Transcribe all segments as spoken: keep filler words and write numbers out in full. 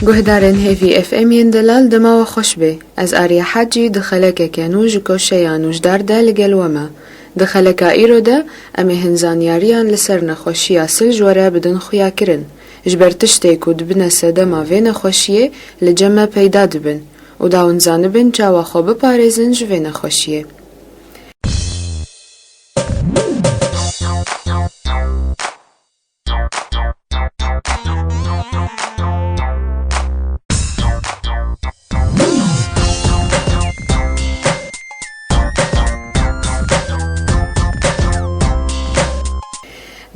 Guhdarên hêvî F M yên delal, dema we xweş bê. Ez Arya Hacî di xelekeke nû ji koşeya nûjdar de li gel we me. Di xeleka îro de em ê hin zanyariyan li ser nexweşiya sil ji we re bidin xuyakirin. Ji ber tiştê ku dibine sedema vê nexweşiyê li cem me peyda dibin û da hûn zanibin çawa xwe biparêzin ji vê nexweşiyê.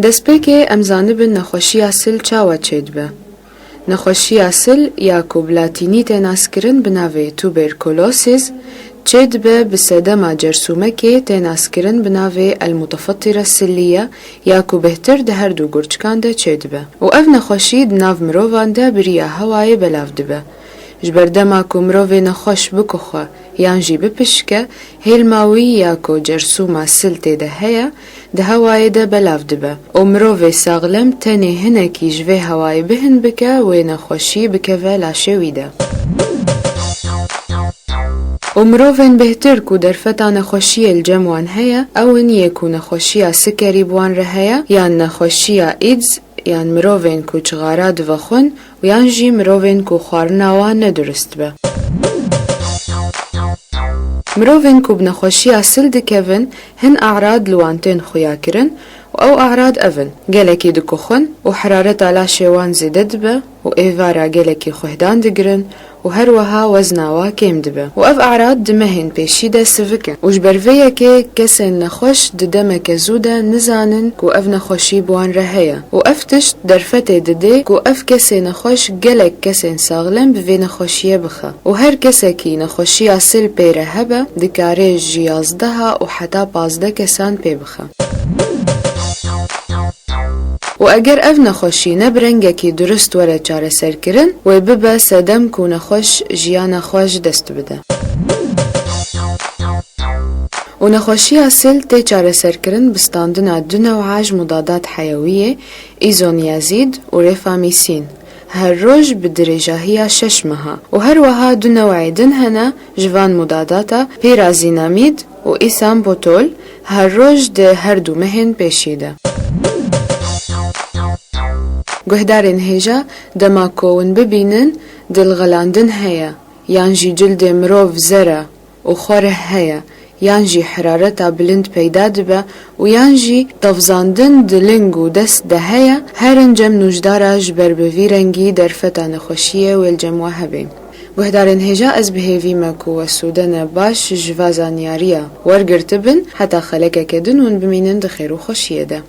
Destpêkê em zanibin nexweşiya sil çawa çêdibe. Nexweşiya sil ya ku bi latînî tê naskirin bi navê tuberculosis çêdibe bi sedema cersûmekê tê naskirin bi navê el-mutefettira silliye ya ku bêhtir di her du gurçikan de çêdibe û ev nexweşî di nav mirovan de bi riya hewayê belav dibe. Ji ber dema ku mirovê nexweş bikuxe yan jî bipişke, hêlma wî ya ku cersûma sil tê de heye, di hewayê de belav dibe û mirovê saxlem tenê hinekî ji vê hewayê bihin bike, wê nexweşî bikeve laşê wî de. Û mirovên bêhtir ku derfeta nexweşiyê li cem wan heye, ew in yê ku nexweşiya sikerî bi wan re heye, yan nexweşiya AIDS, yan mirovên ku cixara divexwin û yan jî mirovên ku xwarina wan nedurist be. Mirovên ku bi nexweşiya sil dikevin, hin e'rad li wan tên xuyakirin û ew e'rad ev in: gelekî dikuxin û herareta laşê wan zêde dibe û êvara gelekî xuhdan digirin û her wiha wezna wa kêm dibe û ev e'rad di mehên pêşî de sivik in û ji ber vê yekê kesên nexweş di demeke zû de nizanin ku ev nexweşî bi wan re heye û ev tişt derfetê didê ku ev kesê nexweş gelek kesên saxlem bi vê nexweşiyê bixe û her kesekî nexweşiya sil pê re hebe, dikare ji yazdeha û heta pazdeh kesan pê bixe. Û eger ev nexweşî ne bi rengekî durist were çareserkirin, wê bibe sedem ku nexweş jiyana xwe ji dest bide. Û nexweşiya sil tê çareserkirin bi standina du new'a ji mudadat heyewiyê, îzoniyazîd û rêfamîsîn, her roj bi dirêjahiya şeş meha û her wiha du new'ê din hene ji van mudadata, pîrazînamîd û îsambotol, her roj di her du mehên pêşî de. Guhdarên hêja, dema ku hûn bibînin dilxelandin heye, yan jî cildê mirov zer e û xwerh heye, yan jî herareta bilind peyda dibe û yan jî tevzandin di ling û dest de heye, herin cem nûjdara ji ber bi vî rengî derfeta nexweşiyê wê li cem we hebe. Guhdarên hêja, ez bi hêvî me ku we sûdene baş ji va zanyariya wergirtibin, heta xelekeke din hûn bimînin di xêr û xweşiyê de.